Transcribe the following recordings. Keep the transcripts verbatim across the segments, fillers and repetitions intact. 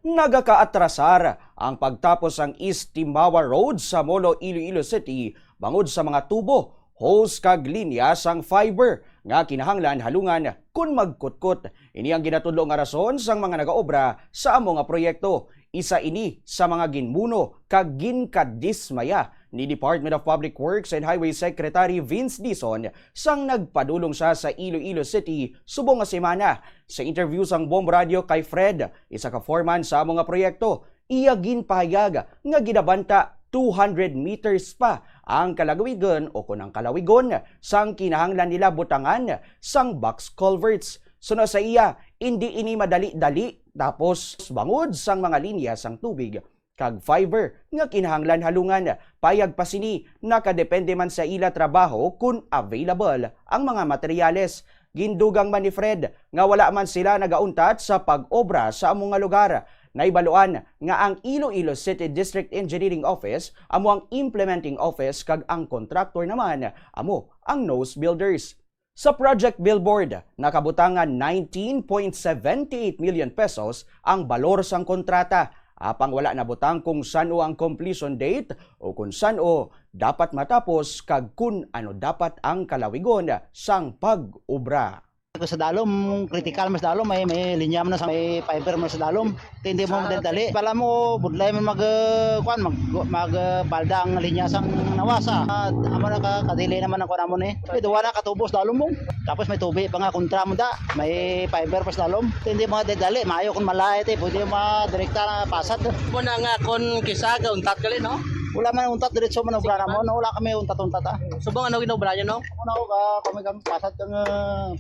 Nagakaatrasar ang pagtapos sang East Timawa Road sa Molo, Iloilo City bangod sa mga tubo, hose kag linya sang fiber nga kinahanglan halungan kon magkutkot. Ini ang ginatudlo nga rason sang mga nagaobra sa amo nga proyekto. Isa ini sa mga ginmuno kag ginkadismaya ni Department of Public Works and Highway Secretary Vince Dizon sang nagpadulong siya sa Iloilo City subong nga semana. Sa interview sang Bomb Radio kay Fred, isa ka foreman sa amo nga proyekto, iya ginpahayag nga ginabanta two hundred meters pa ang kalawigon o kon ang kalawigon sang kinahanglan nila butangan sang box culverts. Suno sa iya, indi ini madali-dali, tapos bangod sang mga linya sang tubig kag fiber nga kinahanglan halungan. Payag pa sini, nakadepende man sa ila trabaho kon available ang mga materyales. Gindugang man ni Fred nga wala man sila nagauntat sa pag-obra sa amo nga lugar. Naibaluan nga ang Iloilo City District Engineering Office amo ang implementing office kag ang contractor naman amo ang Nose Builders. Sa project billboard, nakabutang nga nineteen point seven eight million pesos ang balor sang kontrata, apang wala nabutang kung san-o ang completion date o kung san-o dapat matapos kag kun ano dapat ang kalawigon sang pag-obra. Sa dalom, critical mas dalom, may, may linya man sa, may fiber man sa dalom. Hindi mo Ah, madali-dali. Bala mo, budlay man mag, uh, kuan, mag, mag, uh, balda ang linya sang nawasa. Ah, amo na ka, kadili naman ang kuan mo ni. May duwa na katubos dalom mo. Tapos may tubi pa nga kontra mo da. May fiber pa sa dalom. Hindi mo madali-dali, maayo kung malay, te, pwede mo direkta na pasad. Mo na nga kung kisa ka untat gali, no? Wala man untat, diretso man obra na mo, no? Wala kami untat-untat, ah. Subong ano ginobra niyo, no? Ano ako ka, kami kami pasad kang, uh,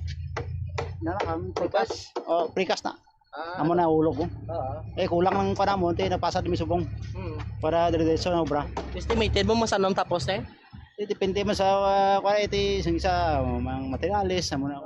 na, na, kami precast. Oh, precast na. Ah, amo na ulog ko. Oo. Eh, kulang lang pa namo, te, napasad mi subong. Hmm. Para diretso na obra. Estimated mo, mas anong tapos, eh? Eh, depende man sa, ah, kuwan, iti, sing sa, mga materials, amo na.